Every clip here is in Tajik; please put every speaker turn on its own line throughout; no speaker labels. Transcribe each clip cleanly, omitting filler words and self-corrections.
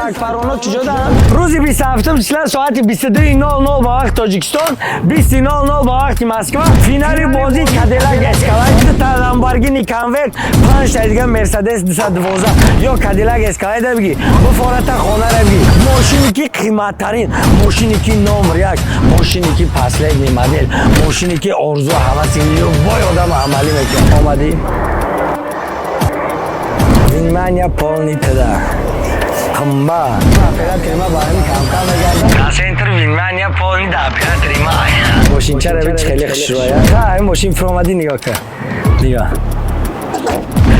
Сагпароно чиҷодаанд? Рӯзи 27 числа, соати 22:00 ба вақти Тоҷикистон, 20:00 ба вақти Москва, финали бозии Кадиллак Эскалейд, дута Ламборгини Конверт, панҷта дига Мерседес 212. Ё Кадиллак Эскалейда бигӣ, буфората хонара бигӣ. Мошине ки қиматтарин, мошине ки номер як, мошине ки последний модель, мошине ки орзу ҳаваси любой одам амалӣ мекунад. Омадӣ, внимание, полный туда. Қимба оператори ма ба ҳамин камкам мегардад. Центр, внимание, полный да оператори ма. Мошинчара бич, хеле хушрӯя. Ҳа, ин мошин фуромадӣ, нигоҳ кар, нигоҳ.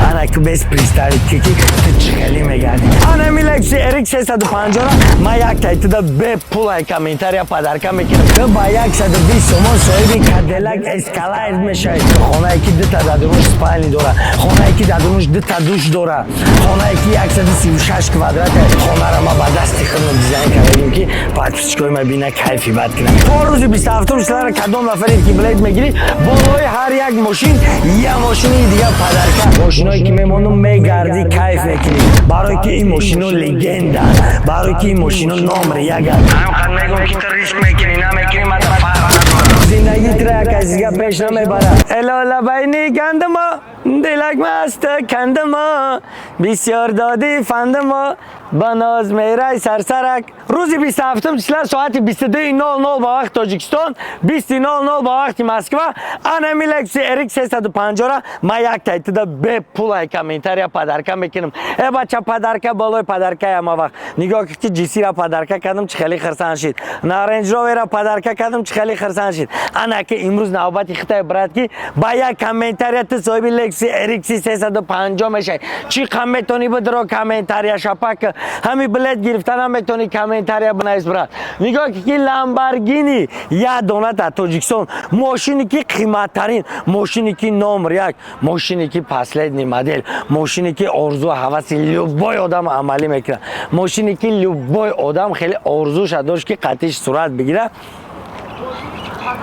Ана ку, без представить ки ту чӣ хеле мегардӣ. Ана ми Lexus RX 350 ра ма як тайтуда бепул ай комментария подарка мекунам. Ту ба 120 сомон соҳиби Cadillac Escalade мешавӣ. Хонае ки дута дадунуш спальни дора, хонае ки дадунуш дута душ дора, хонае ки 136 квадрат. Хонара ма ба дасти худам дизайн кардагим, ки подписчикои ма бина, кайфи бад кунам. То рӯзи 27 числара кадом нафаре ки билет мегирӣ, болои ҳар як мошин я мошини дига подарка. Мошиное ки мемонум, мегардӣ, кайф мекунӣ, барое ки ин мошино легенда, барое ки ин мошино номер яганд. Ҳамқад мегӯм, ки ту риск мекунӣ, намекунӣ, мада фарқ надорад. Зиндагӣ тра як аз дига пеш намебарад. Элола байни гандумо, дилак маст кандумо, бисёр додӣ фандумо, ба ноз мерай сарсарак. Рӯзи 27 числа, соати 22:00 ба вақти Тоҷикистон, 20:00 ба вақти Москва, анами Lexus RX 350 ра ма як тайтуда бепул ай комментария подарка мекунам. Э бача, подарка болои подарка. Ама вақт нигоҳ ки GC ра подарка кардам, чӣ хеле хирсан шид, на Range Rover ра подарка кардам, чӣ хеле хирсан шид. Ана ки имрӯз навбати хитай, брат, ки ба як комментария ту соҳиби Lexus RX 350 мешавӣ. Чӣ қам метонӣ, бидро, комментария шапак. Ҳами билет гирифтан метонӣ, комментария бинавис, брат. Нигоҳ ки Ламборгини як дона дар Тоҷикистон, мошине ки қиматтарин, мошине ки номер як, мошине ки последний модель, мошине ки орзу ҳаваси любой одам амалӣ мекунад, мошине ки любой одам хеле орзуша дошт, ки қатиш сурат бигирад,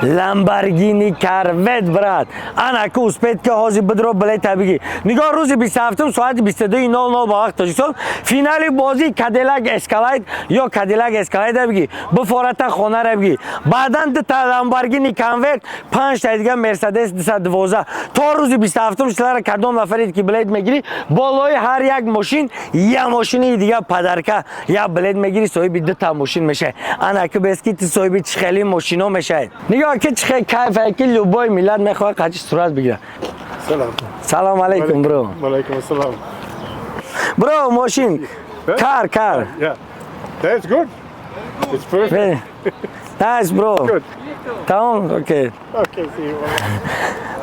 Ламборгини Корвет, брат. Ана ку, успеть ки ҳозир бидро, билета бигӣ. Нигоҳ, рӯзи 27 соати 22:00 ба вақти Тоҷикистон, финали бозии Кадиллак Эскалайд. Ё Кадиллак Эскалайда бигӣ, буфората хонара бигӣ, баъдан дута Ламборгини Конверт, панҷта дига Мерседес 212. То рӯзи 27 числара кадом нафаред ки билет мегирӣ, болои ҳар як мошин я мошини дига подарка. Я билет мегирӣ, соҳиби дута мошин мешавӣ. Ана ку, бес ки ту соҳиби чӣ хели мошино мешавӣ. Нигоҳ ки чӣ хел кайфае, ки любой миллат мехоҳад қачи сурат бигирад.
Салам.
Салом алейкум, бро.
Алейкум ассалам.
Бро, мошин, car, car.
Yeah. That's good. It's perfect.
Nice, bro.
Good.
Тамом, окей.
Okay, see you.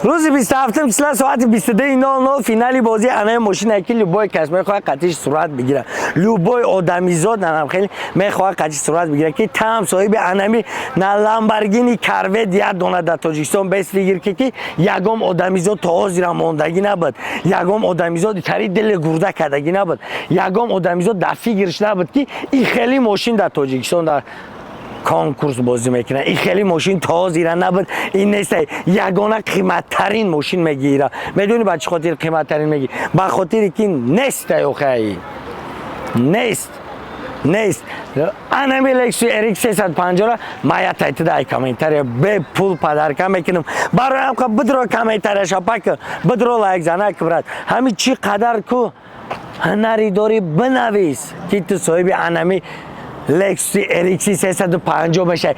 Рӯзи 27 числа, соати 22:00, финали бозии анаи мошине ки любой кас мехоҳад қатиш сурат бигирад, любой одамизод анам хеле мехоҳад қатиш сурат бигирад, ки там соҳиби анами на Ламборгини Корвет як дона дар Тоҷикистон. Бес фигир ки ягом одамизод то ҳозира мондагӣ набуд, ягом одамизод тари дили гурда кардагӣ набуд, ягом одамизод дар фикрш набуд, ки и хели мошин дар Тоҷикистон дар конкурс бозӣ мекунад. Ин хеле мошин то ҳозира набуд, ин неста. Ягона қиматтарин мошин мегира. Медонӣ, ба чӣ хотир қиматтарин мегӣ? Ба хотире ки неста, охай, нест, нест. Анами Lexus RX 350 ра ма я тайтида ай комментария бепул подарка мекунам. Барои ҳамқа бидро, комментария шапак, бидро, лайк занак, брат. Ҳами чӣ қадар ку ҳунари дорӣ, бинавис, ки ту соҳиби анами Lexus RX 350 мешавӣ.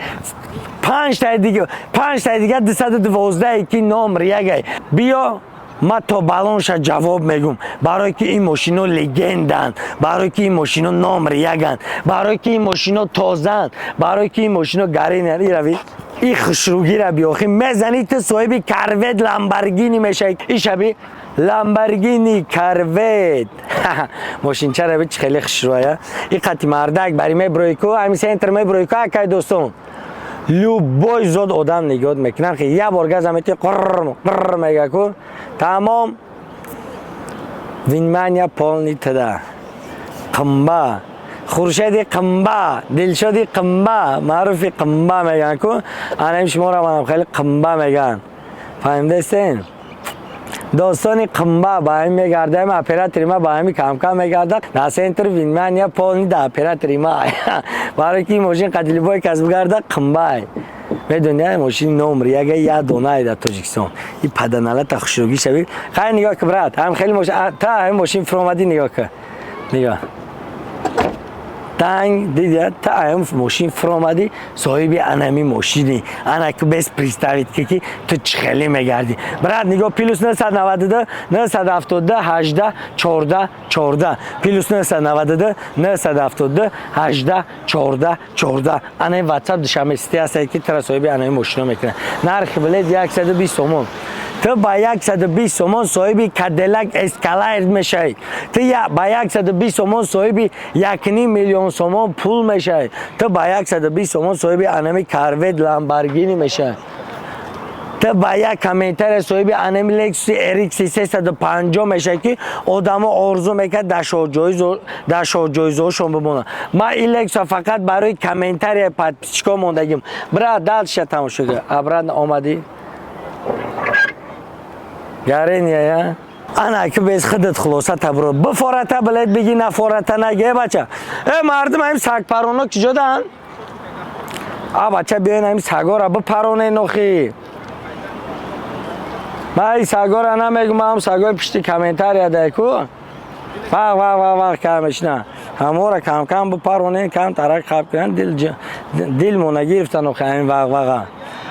Панҷтаи дига 212, ки номер ягай. Биё, ма то балонша ҷавоб мегум, барое ки ин мошино легенданд, барое ки ин мошино номер яганд, барое ки ин мошино тозаанд, барое ки ин мошино гаринанд. Ирави, и хушругира биёхи мезанӣ, ту соҳиби Корвет Ламборгини мешавӣ. Ишаби Ламборгини Корвет мошинчара би, чӣ хеле хушрӯя. И қати мардак бари меброи ку, ҳами центр меброи ку, акай дӯстон, любой зод одам нигоҳ мекунад, ки як бор газа мети, қурр қурр мега ку, тамом. Внимание, полный туда. Қимба, Хуршеди қимба, Дилшоди қимба, маъруфи қимба меган ку. Анам шуморо манам хеле қимба меган, фаҳмидастен? Достони қимба ба ҳами мегардаем, оператори ма ба ҳами камкам мегарда. На центр внимания полный да оператори ма. Барои ки мошин қади любой кас бигарда, қимбай. Медони, мошини номер яга я донае дар Тоҷикистон. И паданалата хушрӯгӣ шави. Хай, нигоҳ ки, брат, ҳам хеле мошин, та ҳами мошин фуромадӣ, нигоҳ ки. Нигоҳ. Танг дидя, та ҳами мошин фуромадӣ, соҳиби анами мошини. Ана ки без представить ки ту чӣ хеле мегардӣ. Брат, нигоҳ: +992 972 18 14 14, +992 972 18 14 14. Ана ин WhatsApp Душанбе Сити ҳастае, ки тара соҳиби анаи мошино мекунад. Нархи билет 120 сомон. Ту ба 120 сомон соҳиби Кадиллак Эскалейд мешавӣ. Ту ба 120 сомон соҳиби 1,5 миллион сомон пул мешавӣ. Ту ба 120 сомон соҳиби анами Корвет, Ламборгини мешавӣ. Ту ба як комментария соҳиби анами Лексуси RX 350 мешавӣ, ки одамо орзу мекард дар шоҳҷоизоҳошон бимонанд. Ман ин Лексуса фақат барои комментария подписчико мондагим. Брат, дальше тамошо кар. Обратно омадӣ, гарения я ана ки без худат хулоса табро бифората билет биги, нафората наге. Бача, э мардум, ҳамин сагпароно ки ҷодаанд? А бача, биёен, ҳамин сагора бипаронен. Охи, ман ин сагора намегум, ҳам сагои пишти комментария дай ку вақ вақ вақ вақ камешна, ҳамора кам-кам бипаронен, кам тарак хаб кунан, дилмона гирифтан. Охи, ҳамин вақ вақа.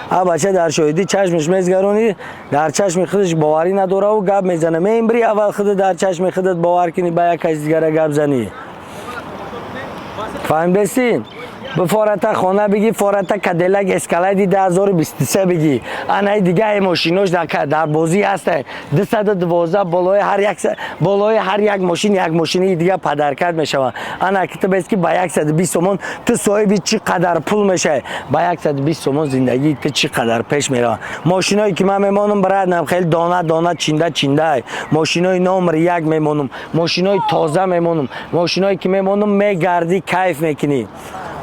А бача дар шоҳидӣ чашмаш мезгаронӣ, дар чашми худаш боварӣ надораву гап мезана. Мембри, аввал худат дар чашми худат бовар кунӣ, ба як каси дигара гап занӣ. Фаҳмидестӣ? Бифората хона бигӣ, фората Кадиллак Эскалейди 2023 бигӣ. Анаи дигаи мошинош дар бозӣ ҳаста, 212. Болои ҳар як мошин як мошини дига подаркат мешаванд. Ана ки ту бес ки ба 120 сомон ту соҳиби чӣ қадар пул мешавӣ, ба 120 сомон зиндагии ту чӣ қадар пеш меравад. Мошиное ки ман мемонам, братнам, хеле дона дона, чинда чинда, мошинои номер як мемонам, мошинои тоза мемонам. Мошиное ки мемонам, мегардӣ, кайф мекунӣ.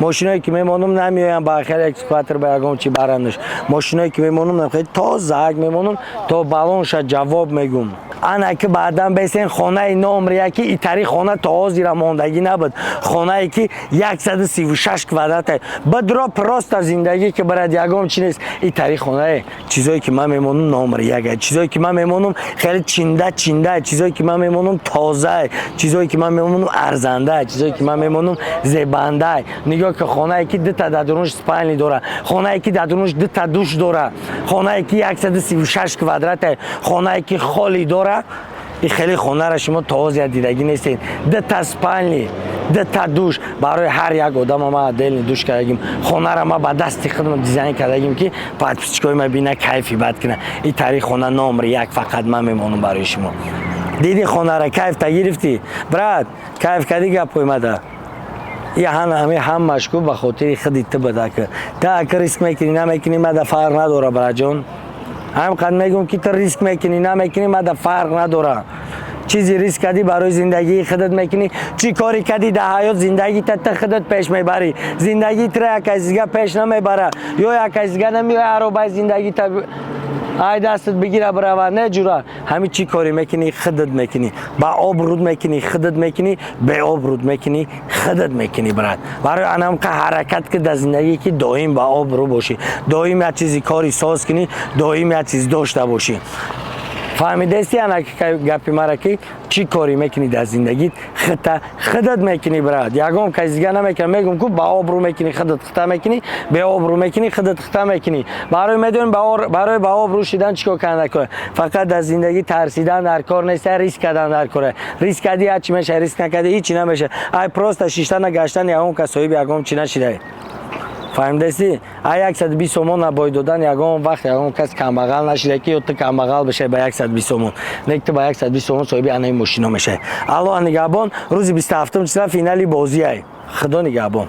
Мошиное ки мемонам, намеоям ба хеле экскаватор, ба ягон чи баранаш. Мошиное ки мемонам, хеле тозаак мемонам, то балонша ҷавоб мегум. Ана ки баъдан бесен хонаи номер яки итари хона то ҳозира мондагӣ набуд, хонае ки 136 квадрата бадро. Просто зиндагӣ ки, брат, ягон чи нест. Итари хонае, чизое ки ман мемонам, номер яка. Чизое ки ман мемонам, хеле чинда чинда. Чизое ки ман мемонам, тоза. Чизое ки ман мемонам, арзанда. Чизое ки ман мемонам, зебанда. Нигоҳ ки, хонае ки дута дар дурунаш спальни дора, хонае ки дар дурунаш дута душ дора, хонае ки 136 квадрата, хонае ки холи дора. И хеле хонара шумо то ҳозир дидагӣ нестед. Дута спальни, дута душ, барои ҳар як одама ма отдельный душ кардагим. Хонара ма ба дасти худам дизайн кардагим, ки подписчикои ма бина, кайфи бад кунад. И тари хона номер як фақат ман мемонам барои шумо. Диди хонара, кайфта гирифтӣ, брат, кайф кардӣ гапои мада? И ҳами ҳамаш ку ба хотири худи ту буда. Ка та ака риск мекунӣ, намекунӣ, мада фарқ надора, браҷон. Ҳам қад мегӯм, ки ту риск мекунӣ, намекунӣ, мада фарқ надора. Чизи риск кардӣ, барои зиндагии худат мекунӣ. Чӣ кори кардӣ дар ҳаёт, зиндагита ту худат пеш мебарӣ. Зиндагии тура як каси дига пеш намебара, ё як каси дига намеоя, аробаи зиндагита ай дастат бигира, бирава. Не, ҷура, ҳамин чӣ корӣ мекунӣ, худат мекунӣ. Ба об руд мекунӣ, худат мекунӣ, беоб руд мекунӣ, худат мекунӣ, брат. Барои анамқа ҳаракат ки дар зиндагӣ, ки доим ба об рӯ бошӣ, доим як чизи кори соз кунӣ, доим як чиз дошта бошӣ. Фаҳмидасти, ана гапи мара, ки чӣ корӣ мекунӣ дар зиндагит, хита худат мекунӣ, брат, ягон каси дига намекунӣ. Мегум ку, ба обрӯ мекунӣ, худат хита мекунӣ, беобрӯ мекунӣ, худат хита мекунӣ. Барои медонӣ, барои ба обрӯ шидан чӣ кор кардан дар кор? Фақат дар зиндагӣ тарсидан дар кор нест, риск кардан дар кор. Риск кардӣ, як чӣ мешавад, риск накардӣ, ҳичи намешавад. Ай просто шиштана гаштан ягон кас соҳиби ягон чӣ нашидай. Фаҳмидасти? А 120 сомон набой додан, ягон вақт ягон кас камбағал нашида, ки ё ту камбағал бишавӣ ба 120 сомон. Не, ту ба 120 сомон соҳиби анаи мошино мешавӣ. Аллоҳ нигаҳбон. Рӯзи 27 числа финали бозиай. Худо нигаҳбон.